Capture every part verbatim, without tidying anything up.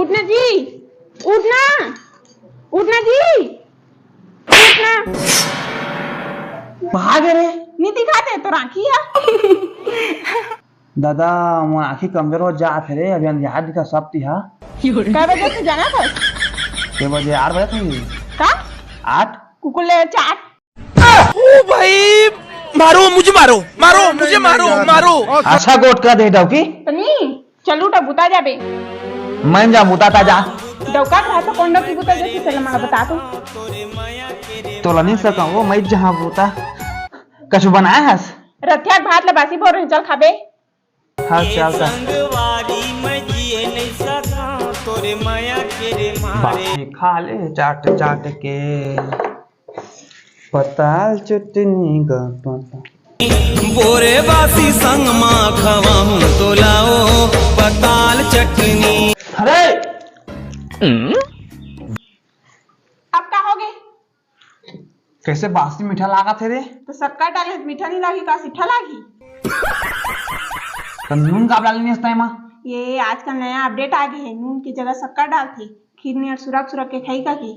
उठना जी, उठना, उठना जी, उठना। भाग रे। नी दिखाते तो राखी है। दादा, मोर आँखी कमजोर हो जात हे रे, अभी अंधियार दिखा सब तिहा। कै बजे तू जाना था? के बजे? आठ बजे था। का? आठ? कुकुर ले चाट। ओ भाई, मारो, मुझे मारो, मारो, मुझे मारो, मारो। अच्छा गोठ कर दे डौकी। तनी, चल उठा, बुता जाबे। मैं जा बुता ता जा। डौका रहा तो कौन डौकी बुता जैसे चल मार बता तू। तोला नहीं सका वो मैं जहाँ बुता। कछु बनाए हस? रथिया भात ले बासी बोर चल खाबे। हाँ, चल त। संगवारी मैं जिए नहीं सका तोरे माया के रे मारे। बासी खा ले चाट चाट के, पताल चटनी ग पता। बोरे बासी संग मा खवाहूं तोला ओ पताल चटनी। अरे! अब का होगे? कैसे बासी मीठा लागत हे रे? तो शक्कर डाले त मीठा नहीं लागी का, सीठा लागी? त नून काबर डाले नहीं इस टाइम? ये आजकल नया अपडेट आ गया है, नून की जगह शक्कर डालते, खीर नियर सुरक सुरक के खाई का की।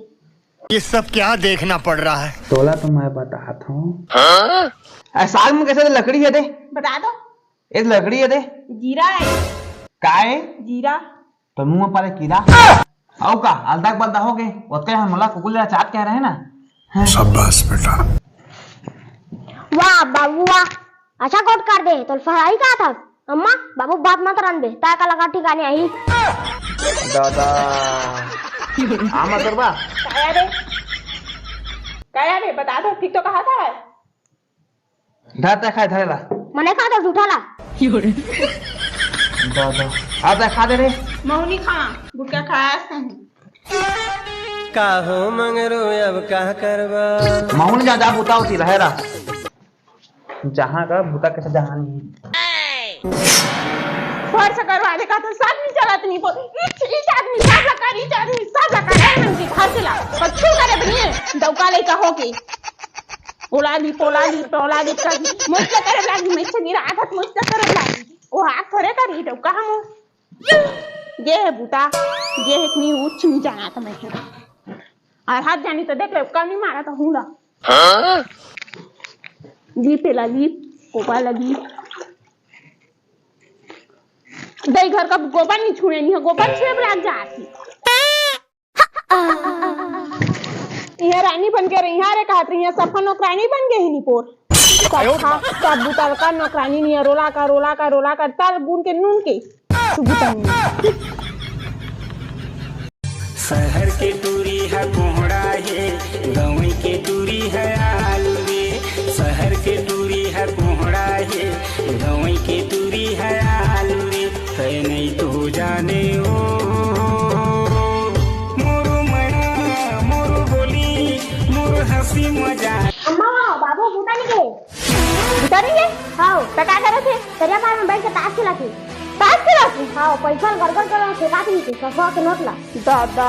ये सब क्या देखना पड़ रहा है? तोला तो मैं बतात हूँ। हाँ? ए, साग में कैसे लकड़ी है दे? बता दो। ए, लकड़ी है दे। जीरा है। का है? जीरा। तो मुंह में परे कीड़ा। अउ का, अलदक बलदा हो गे, ओतके हम मोला कुकुर ले चाट कह रहे ना। शाबाश बेटा। वाह बाबू वाह, अच्छा गोठ कर दे, तोल फराई का था? अम्मा, बाबू बात मत रन दे, ताय का लगा ठिकाने आई। दादा। आमा सरबा। काया रे? काया रे, बता दो, ठीक तो कहा था? धर ते खाए, धरे ला। मने खा तो उठा ला। दादा। आ ते खा दे रे। मौनी खा, गुटका खाया सही। का हो मंगरू, अब का करबा? मौन जा, जा बुता होती रहे रा। जहाँ का बुता कैसे जहाँ नहीं। घर से करवा दे का तो सब नहीं चलत नहीं बोल। इच, इच आदमी सब ला कर, इच आदमी सब ला कर, ए मन की घर से ला। कछु करे बनी, डौका लइका हो के। ओला ली, पोला ली, टोला ली, कर ली। मुझसे करे लागी, मुझसे गिरा आदत, मुझसे करे लागी। ओ हाथ थोड़े करी, डौका हम। ये है बूता, ये है इतनी ऊंच नहीं जाना था मैं। और हाथ जानी तो देख ले, कम नहीं मारा था हूँ ला। हाँ? ली पेला ली, कोपा ला ली। दई घर का गोबर नहीं छुए, नहीं गोबर छुए पर लाग जाती। इहाँ रानी बन के रही, हाँ रे कहत रही, इहाँ सफा नौकरानी बन गई है निपोर। सफा, सब बुतल का नौकरानी नहीं है, रोला का, रोला का, रोला का, तल गुन के नून के। तू बुता नहीं। शहर के टूरी है कोहड़ा हे, गवई के टूरी है आलू रे। शहर के टूरी है कोहड़ा हे, गवई के टूरी है आलू रे। तै नहीं तो जाने ओ, मोरू मया, मोरू बोली, मोरू हंसी मजा। अम्मा, बाबू बूता नहीं गए। बूता नहीं गए? हाँ। तो का करत हे? तरिया पार में बैठ के ताश खेलत हे। ताश खेलत हे? हाँ, पैसा गड़गड़ कर फेंकात नहीं थे, ससुरा के नोट ला। दादा।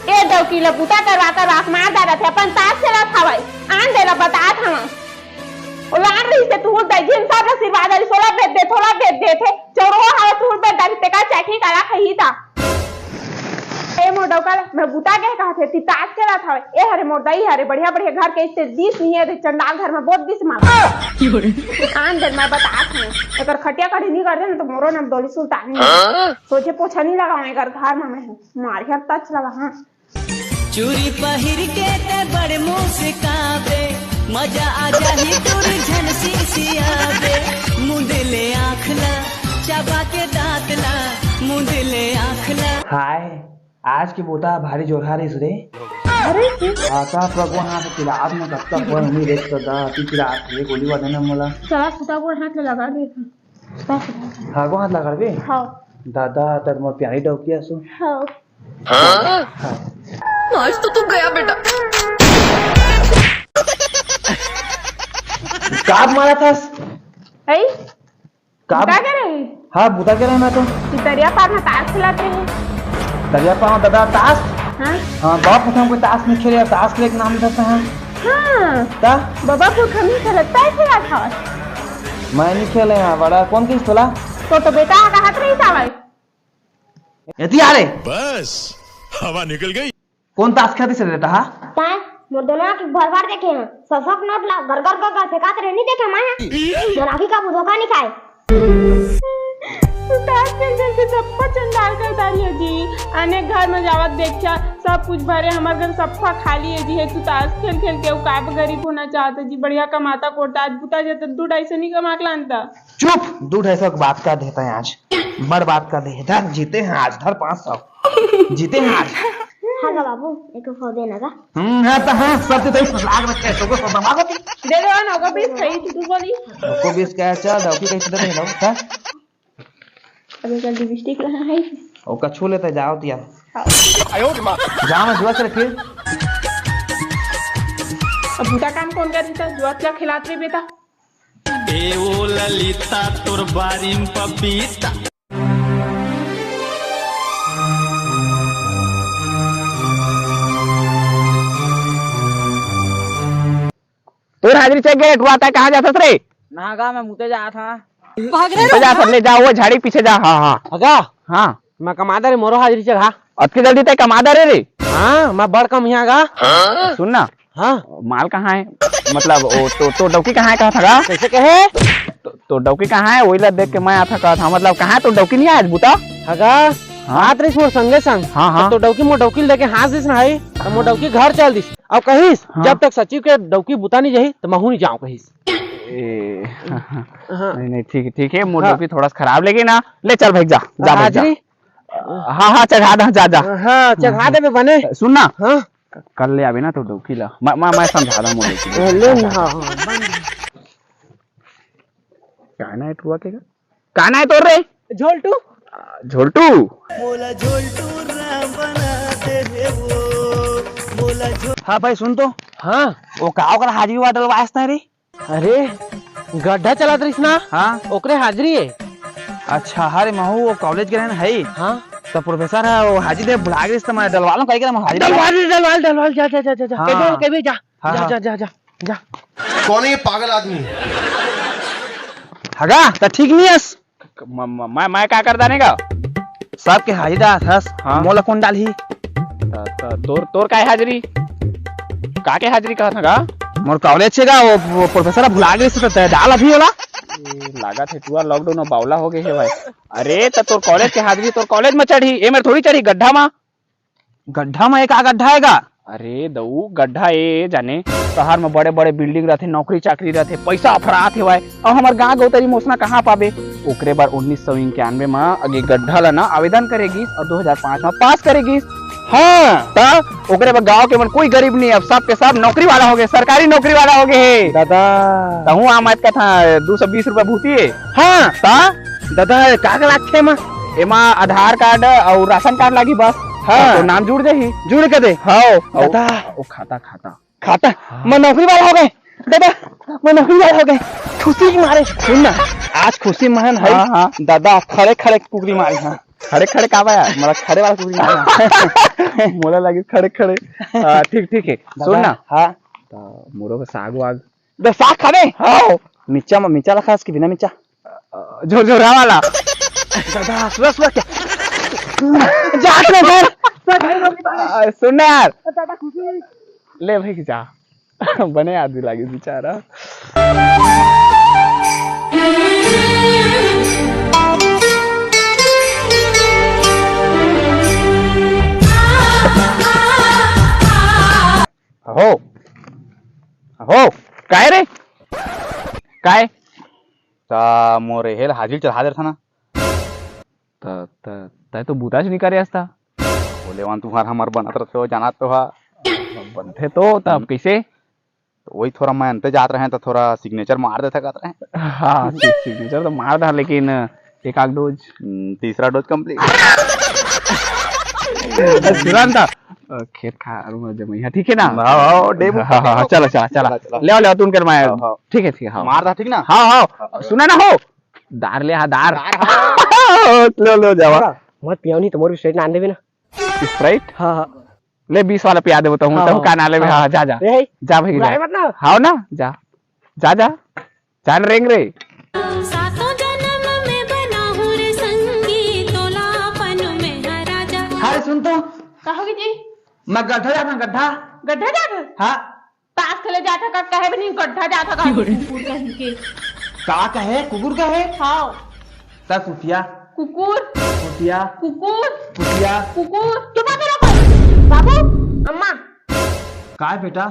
ए डौकी ला बूता करवा करवा के मार डालत हे, अपन ताश खेलत हवय। आन दे ला बतात हवं। ओ लान रही से तू दे, जिन सब आशीर्वाद अली सोला बेच दे, थोला बेच दे थे। चौरवा हवा तू बेच डाली, तेका चटनी करा खही ता। ए मोर डौका, मैं बुता के कहा थे, ती ताश खेलत हवे। ए हरे मोर दई हरे, बढ़िया बढ़िया घर के इस्ते दीस नहीं है, रे चंडाल घर में बहुत दीस मार। आन दिन मैं बतात हूँ, एकर खटिया कढ़ी नहीं कर देना तो मोरो नाम डोली सुल्तान नहीं। सोचे पोछा नहीं लगाऊं एकर घर में मैं हूँ। मार यार तच लगा, हाँ। चूरी पहिर के ते बड़ मुस्काबे, मजा आ जाही तोर झन सिसियाबे। मुंद ले आँख ला, चबा के दांत ला, मुंद ले आँख ला। हाय, आज के बोता भारी जोरहा रहिस रे। अरे की? आका प्रभु हाथ पिलात में कब तक कोई उम्मीद देख सकता, अति पिलात ये गोली वाले ने मोला। चला सुता गोड़ हाथ लगा दे। सुता, सुता। हागो हाथ लगा बे? हाँ। दादा, तर मोर प्यारी डौकी आसू। हाँ। आज तो तू गया बेटा। काब मारा था? ऐ? काब? बुता के रही? हाँ, बुता के रही मैं तो। कि तरिया पार में ताश खिलाते हैं। तरिया पार में दादा ताश? हाँ। हाँ, बाप पता कोई ताश नहीं खेले, ताश खेले के नाम लेते हैं। हाँ। ता? बाबा पुरखा नहीं खेलता है, खेला था। मैं नहीं खेले यहाँ, बड़ा कौन किस तोला? तो, तो बेटा कहा रही था भाई। एती आ रे। बस, हवा निकल गई। कोन तास खेलत रहिस रे तैं हा? ताय, मोर दोनों आँखी भर भर देखे हँव। सौ सौ के नोट ला गर गर गर गर फेंकात रहे, नइ देखे मैं हा। मोर आँखी कभू धोखा नइ खाय। तू तास खेल खेल के सप्पा चंडाल कर डारे हे जी। आने घर में जावत देखा, सब कुछ भरे, हमर घर सप्पा खाली हे जी। हे तू तास खेल खेल के, अउ काय गरीब होना चाहत हे जी? बढ़िया कमाता कोरता, आज बुता जाता, दू ढाई सौ नइ कमा के लानता। चुप, दू ढाई सौ के बात कर देता है आज। बड़ बात कर दे, इधर जीते हैं आज, धर पाँच सौ। जीते हैं आज। हाँ गा बाबू, एक सौ दे ना गा। हम्म, हाँ तो हाँ, सब तो तई लाग रखे हैं, तो को सब दबा दे। दे दो ना, ओका बीस सही, तू बोली। को बीस का है, चल, डौकी कैसे दे दो, हाँ? अबे, कल लिपस्टिक रहा है। ओका छू लेते, जाओ तिया। हाँ। जाओ ना, जुआ खेले फिर। अब बुता काम कोन करही त? जुआ क्या खिलात रे बेटा? ए ओ ललिता, तोर बारी म पपीता। तोर हाजिरी चेक गे, टुरा, तैं कहाँ जाथस रे? ना गा, मैं मुते जात हँव। भाग रे। मुते जात हस, ले जा, वो झाड़ी पीछे जा। हाँ, हाँ। अगा। हाँ। मैं कमा दे रे, मोरो हाजिरी चेक, हाँ। अतकी जल्दी तैं कमा दे रे रे। हाँ, मैं बड़ कम यहाँ गा। सुन ना। हाँ। माल कहाँ है? मतलब, वो तो, तो डौकी कहाँ है, कहा था गा? कैसे कहे? तो, तो डौकी कहाँ है? वही ला देख के मैं आता कहा था। मतलब, कहाँ है तो डौकी नहीं आया आज बुता? हगा, हाँ। बात रहिस मोर संगे संग। हाँ, हाँ। तो डौकी मोर डौकी ल देके हाँस दिस ना है, तो मोर डौकी घर चल दिस। अब कहिस, हाँ। जब तक सचिव के डौकी बुता नहीं जाही, तो महू नहीं जाऊँ कहिस। ए, हाँ। नहीं, नहीं, ठीक, ठीक है, मोर हाँ। डौकी थोड़ा सा खराब लगे ना। ले चल भाई, जा, जा भाई, जा। हाजिरी? हाँ, हाँ, चढ़ा दे, जा, जा। हाँ, चढ़ा देबे बने। सुन ना। हाँ। क-, कल ले आबे ना तो डौकी ला। मैं, मैं, मैं समझा दूँ मोर डौकी ला। ले ना, हाँ, हाँ, बन। का नाम है टुरा के? का नाम है तोर रे? झोलटू। आ, झोलटू। मोला झोलटू राम बना दे रे वो। मोला झो- हाँ भाई सुन तो। हाँ। वो का ओकर हाजिरी वाला डलवायस ना रे? अरे, गड्ढा चलत रहिस ना? हाँ। ओकरे हाजिरी है। अच्छा, अरे महू वो कॉलेज गे रहेन है। हाँ। तो प्रोफेसर है, वो हाजिरी दे भुला गे रहिस, तो मैं डलवा लूँ, कहीं के मैं हाजिरी डलवा दे, डलवा, डलवा, जा, जा, जा, जा, जा। हाँ। कह दे, कह दे, जा। हाँ, जा, हाँ। जा, जा, जा, जा। कौन है ये पागल आदमी? हगा, तो ठीक नहीं है। म-, म-, मैं, मैं का कर दाने का? सबके हाजिरी डालत हस, हाँ। मोला कोन डालही? त, त, तोर, तोर काय हाजिरी? का के हाजिरी कहत हगा? मोर कॉलेज छे गा, वो, वो प्रोफेसर भुला गे से, त डाल अभी ओला। ए, लागत हे टुरा लॉकडाउन में बावला हो गए हे भाई। अरे, त तोर कॉलेज के हाजिरी तोर कॉलेज में चढ़ही, ए मेर थोड़ी चढ़ही, गड्ढा में। गड्ढा में एक आ गड्ढा आएगा। अरे दऊ, गड्ढा ए जाने, शहर में बड़े-बड़े बिल्डिंग रथे, नौकरी चाकरी रथे, पैसा अफरात हेवय, अउ हमर गांव गौतरी मोसना कहाँ पाबे? ओकरे बर उन्नीस सौ इक्यानवे में अगे गड्ढा ला ना आवेदन करे गिस अउ दो हज़ार पाँच में पास करे गिस। हाँ, त ओकरे बर गांव के मन कोई गरीब नहीं, अब सब के सब नौकरी वाला हो गए, सरकारी नौकरी वाला हो गए हे। दादा। तहूँ आम आज का था दो सौ बीस रुपया भूती है। हाँ। त दादा, का का लागथे एमा? एमा आधार कार्ड अउ राशन कार्ड लागी बस। हाँ। तो नाम जुड़ जाही। जुड़ के दे। हाँ। अउ दादा। ओ खाता, खाता। खाता? हाँ। मैं नौकरी वाला हो गए। दादा, मैं नौकरी वाला हो गए। खुशी के मारे। सुन ना, आज खुशी महन है। हाँ, हाँ। दादा, खड़े खड़े कुकरी मारी, हाँ। खड़े खड़े का बा यार? मतलब खड़े वाला कुकरी मारी, हाँ। मोला लगी खड़े खड़े। हाँ, ठीक, ठीक है। दादा, सुन ना। हाँ। तो मोरो के साग वाग। बे, साग खाबे? हाँ। मिर्चा म-, मिर्चा ला खास कि बिना मिर्चा? अ, झोरझोरा वाला। दादा, सुआ, सुआ क्या? जात ना घर। आ, सुन ना यार। दादा, खुशी। ले भाई, जा। बने आदमी लागे बेचारा। हो, हो, काय रे? काय? त मोर एहे ल हाजिरी चढ़ा देथन ना। त, त, तैं तो बूताच नइ करे अस त। बोले वन तुंहर हमर बनत रथे, वो जानत तो हा। बनथे तो, त अब कइसे? तो वही थोड़ा मैं अंते जात रहें, तो थोड़ा signature मार देथे कहत रहें। हाँ, सि-, signature तो मार दा, लेकिन एक आध dose। हम्म, तीसरा dose complete। सुना न त, अ, खेत खार में जमई हा, ठीक है ना? हाँ, हाँ, डेम हाँ, हाँ, हाँ, चला, चला, चला। चला, चला। ले आओ, ले आओ, तुम कर मैं। हाँ, हाँ। ठीक है, ठीक है, हाँ। मार दा, ठीक ना? हाँ, हाँ। हाँ, हाँ। सुना ना हो? दार ले, हाँ, दार। दार, हाँ। लो, लो, जावा। मत पियाओ नहीं, तो मोर भी Sprite ना आन देबे ना। Sprite? हाँ, हाँ। ले, बीस वाला पिया देबो, तहूँ, हाँ, तहूँ हाँ। का ना लेबे, हाँ। हाँ, जा, जा। ए, जा भाई, जा। बुलाए मत ना। हाँ ना, जा। जा, जा। जान रेंग रे। सातों जन्म में बनाहूँ रे संगी, तोला अपन में तो का होगे जी? मैं गड्ढा जात हंव, गड्ढा। गड्ढा जात हंव? हाँ। ताश खेले जात हंव का, कहे भी नहीं गड्ढा जात हंव का? कुकुर कहीं के। का कहे? कुकुर कहे? हाँ। त कुतिया। कुकुर। कुतिया। कुकुर। कुतिया। कुकुर। चुप करो कोई। बाबू, अम्मा। का बेटा?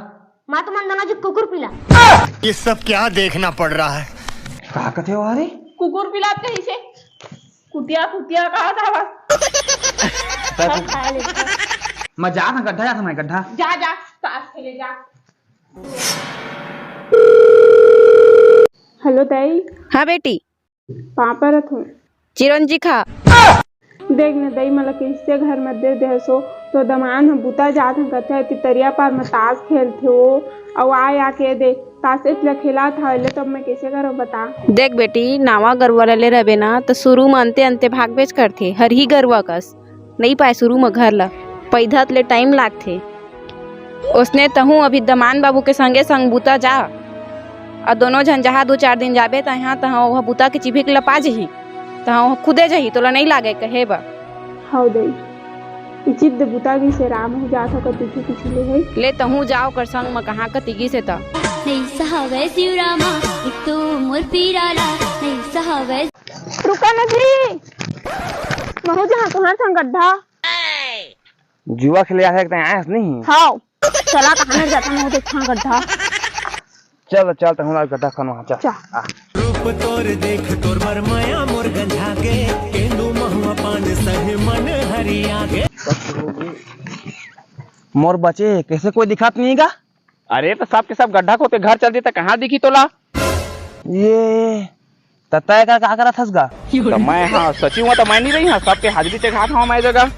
माँ, तुमन दोनों जी कुकुर पिला। ये सब क्या देखना पड़ रहा है? का कथे हो रे? कुकुर पिलात कहिसे। कुतिया, कुतिया कहा था बस। बस। खा ले। मैं जात हंव, गड्ढा जात हंव मैं, गड्ढा। जा, जा, ताश खेले जा। हेलो दाई। हाँ बेटी। पाँव परत हंव। चिरौंजी खा। देख न दई, मोला कइसे घर म दे देहस ओ। तोर दमांद ह बुता जात हंव कथे, एती तरिया पार म ताश खेलथे ओ, अउ आय आके दे ताशेच ल खेलत हवय, ले तो अब मैं कइसे करंव बता। देख बेटी, नावा गरुवा ल ले रहिबे ना, त सुरू म अंते अंते भागबेच करथे, हरही गरुवा कस। नइ पाय सुरू म घर ल, पइधत ले टाइम लागथे। ओसने तहूँ अभी दमांद बाबू के संगे संग बुता जा, अउ दोनों झन जहाँ दू चार दिन जाबे, तहाँ तहाँ ओह बुता के चिभिक ल पा जही, तहाँ ओह खुदे जही, तोला नइ लागे कहे बर। हव दई, इचित दे बुता गिसे राम हो जात हो कति पीछू पीछू ले हे। ले तहूँ जा ओकर संग म कहाँ कति गिसे त। नइ सहावय शिवरामा, एक तो मोर पीरा ला, नइ सहावय। रुका न जी, महू जहाँ तुहर संग गड्ढा। जुआ खेले आए हस, आए हस नहीं? हाव, चला कहाँ न जाता, मैं देखा गड्ढा। चल, चल, तहूँ ला गड्ढा खनवा, चल। चल। आ। रूप तोर देख तोर बर मया मोर गंजा के, केंदू महुआ पान सहे मन हरिया गे। मोर बचे, कइसे कोई दिखत नहीं गा? अरे, त सबके सब गड्ढा खोद के घर चल दी, त कहाँ दिखी तोला? ये, त तैं का, का करत हस गा? त मैं, हाँ, सचिव हूँ, त मैं नहीं रही, हाँ, सबके हाजिरी चघात हूँ मैं जगह।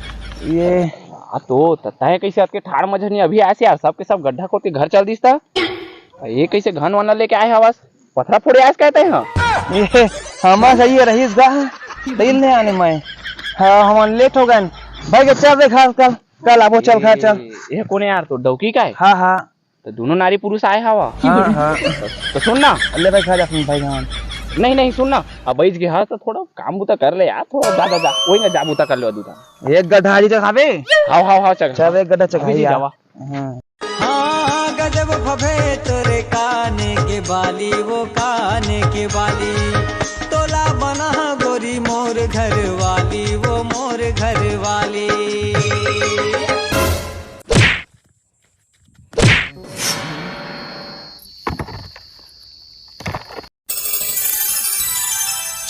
ये। आ तो, त तैं कइसे अतके ठाड़ मझनी अभी आए हस यार, सबके सब गड्ढा खोद के घर चल दिस त? ये कइसे घन वना लेके आए हवस? पथरा फोड़े आए हस कहते हैं? ये, हमर सही रहीस गा, तैं ले आने मैं। हाँ, हमन लेट हो गए। भाई के चल रे घर, कल, कल आबो, चल घर चल। ये, ये कोन यार, तो डौकी का है? हाँ, हाँ। त दूनों नारी पुरुष आए हवा। हाँ, हाँ। त, त सुन ना। ले भाई, खा जा, सुन भाई, हाँ। नहीं, नहीं, सुन ना। अब बइठ गे हस त थोड़ा काम बुता कर ले यार, थोड़ा जा, जा, जा। वही ना जा बुता कर ले, दूता। एक गड्ढा हाजिरी चघाबे। हाव, हाव, हाव, चघा। चल, एक गड्ढा चघा अभी जी यार। जावा। हाँ। हाँ, गजब भवे तोरे काने के बाली, वो काने के बाली। तोला बना गोरी मोर घर वाली, वो मोर घर वाली।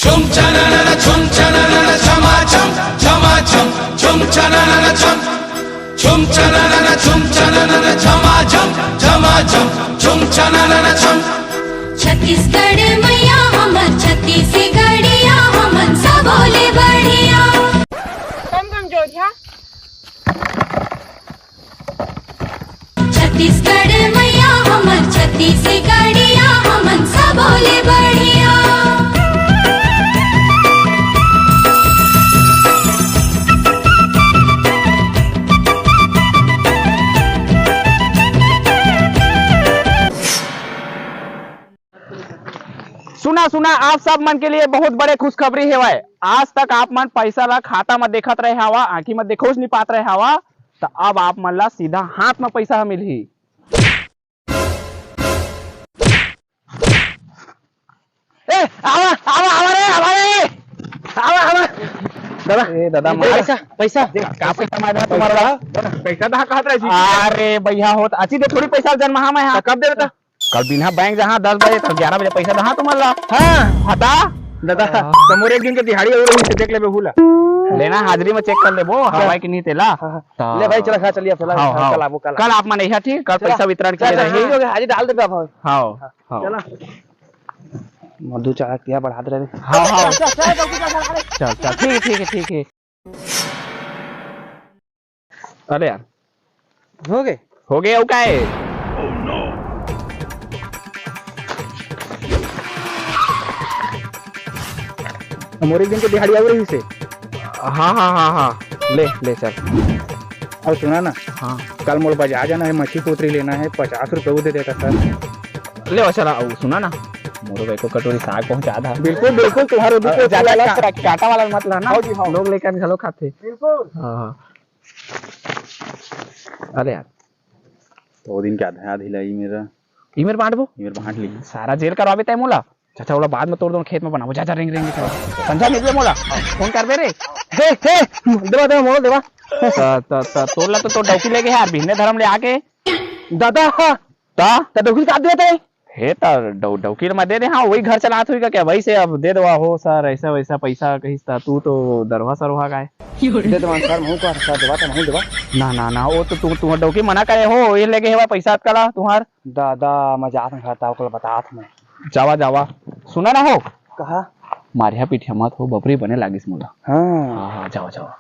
छुम चननन छुम चननन छमा छम छमा छम छुम चननन छम छुम चननन छुम चननन छमा छम छमा छम छुम चननन छम। छत्तीसगढ़ मैया हमर छत्तीसगढ़िया हमन सबो ले बढ़िया। कम कम जोरिया। छत्तीसगढ़ मैया हमर छत्तीसगढ़िया हमन सबो ले बढ़िया। सुना, सुना, आप सब मन के लिए बहुत बड़े खुशखबरी हेवय। आज तक आप मन पैसा ला खाता म देखत रहे हावा, आंखी म देखोच नइ पात रहे हावा, त अब आप मन ला सीधा हाथ म पैसा ह मिलही। ए, आवा, आवा, आवा रे, आवा रे, आवा, आवा। दादा, ए, दादा, ए, मार। पैसा, पैसा। देख, का पैसा मार रहा तुम्हारा? पैसा दहा कहत रहे जी। अरे भैया, होत अची दे थोड़ी पैसा जन महा मैं, हाँ। त कब दे देता? कल बिना बैंक जहाँ दस बजे तक ग्यारह बजे पैसा दहा तुम्हारा। हाँ। हटा। दादा, हाँ। त मोर एक दिन के दिहाड़ी अउ रही, देख लेबे हुला। लेना हाजिरी म चेक कर लेबो, हाँ। हवाई कि नहीं तेला। हाँ, हाँ। त ले भाई, चला खा, चलिए, चला, हाँ, हाँ। कल आबो, कल कल आबो। आप मन यहाँ ठीक, कल चला। पैसा वितरण चला, किए रही। चला, हाजिरी डाल देता भाई। हाँ, हाँ। हाँ। चला। मधु चारा किया बढ़ा दे रहे। हाँ, हाँ। चल, चल, चल, चल, चल, चल। चल, चल, ठीक है, ठीक है, ठीक है। अरे यार। हो गए? हो गए, अउ का है? मोर एक दिन के दिहाड़ी आऊ रही से। हाँ, हाँ, हाँ, हाँ। ले, ले चल। अउ सुना ना। हाँ। कल मोर बाजार जाना है, मछली पोतरी लेना है, पचास रुपये वो दे देता सर। ले, अच्छा ला, अउ सुना ना। मोरो भाई को कटोरी साग पहुंचा दा। बिल्कुल, बिल्कुल, तुम्हारे भी अ, ज्यादा वाला का-, काटा वाला मत लाना। हाँ जी, हाँ। लोग लेकर घलो खाते। बिल्कुल। हाँ, हाँ। अरे यार, तो वो दिन के आधा आधी लाई मेरा। ई मेर बांटबो? ई मेर बांट ली। सारा जेल करवाबे तय मोला। चाचा, ओला बाद में तोड़ दो, खेत में बनाबो। जा, जा, रेंग, रेंग, रेंग। संझा मिलबे मोला। फोन करबे रे। हे, हे, देवा, देवा, मोला देवा। त, त, त, तोर ला तो, तो डौकी लेगे हे यार, बिहने धरम ले आके। दादा, हाँ। ता? त डौकी काट दिया तय? हे, त डौ-, डौकी ल मैं दे दे, हाँ, वही घर चलात हुई का क्या? वही से अब दे देवा हो सर, ऐसा वैसा पैसा कहिस त, तू तो दरवा सरवा गाय। दे देवा सर, महूँ का सर, देवा त महूँ देवा। ना, ना, ना, वो तो तू, तू डौकी मना करे हो, ये लेके हेवा पैसा अतका ला तुहार। दादा, मैं जात हूँ घर, ताऊ को बतात मैं। जावा, जावा। सुना ना हो? कहा? मारिया पीठिया मत हो, बबरी बने लागिस मोला। हाँ। हाँ, हाँ, जावा, जावा।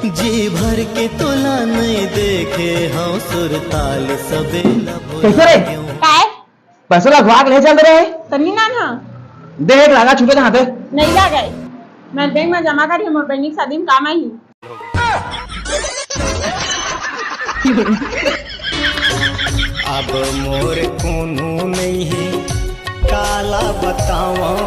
जी भर के तोला नहीं देखे हूँ, सुरताल सबेला कैसे रे? भुला क्यों? काय? पैसा ला घुआ के ले चल रहे हैं। तनी ना ना। दे, एक लागा छूटे जहाँ दे। नहीं लागे। मैं बैंक में जमा करी, मोर बहनी के शादी में काम आई। अब मोर कोनो नहीं है, काला बतावा।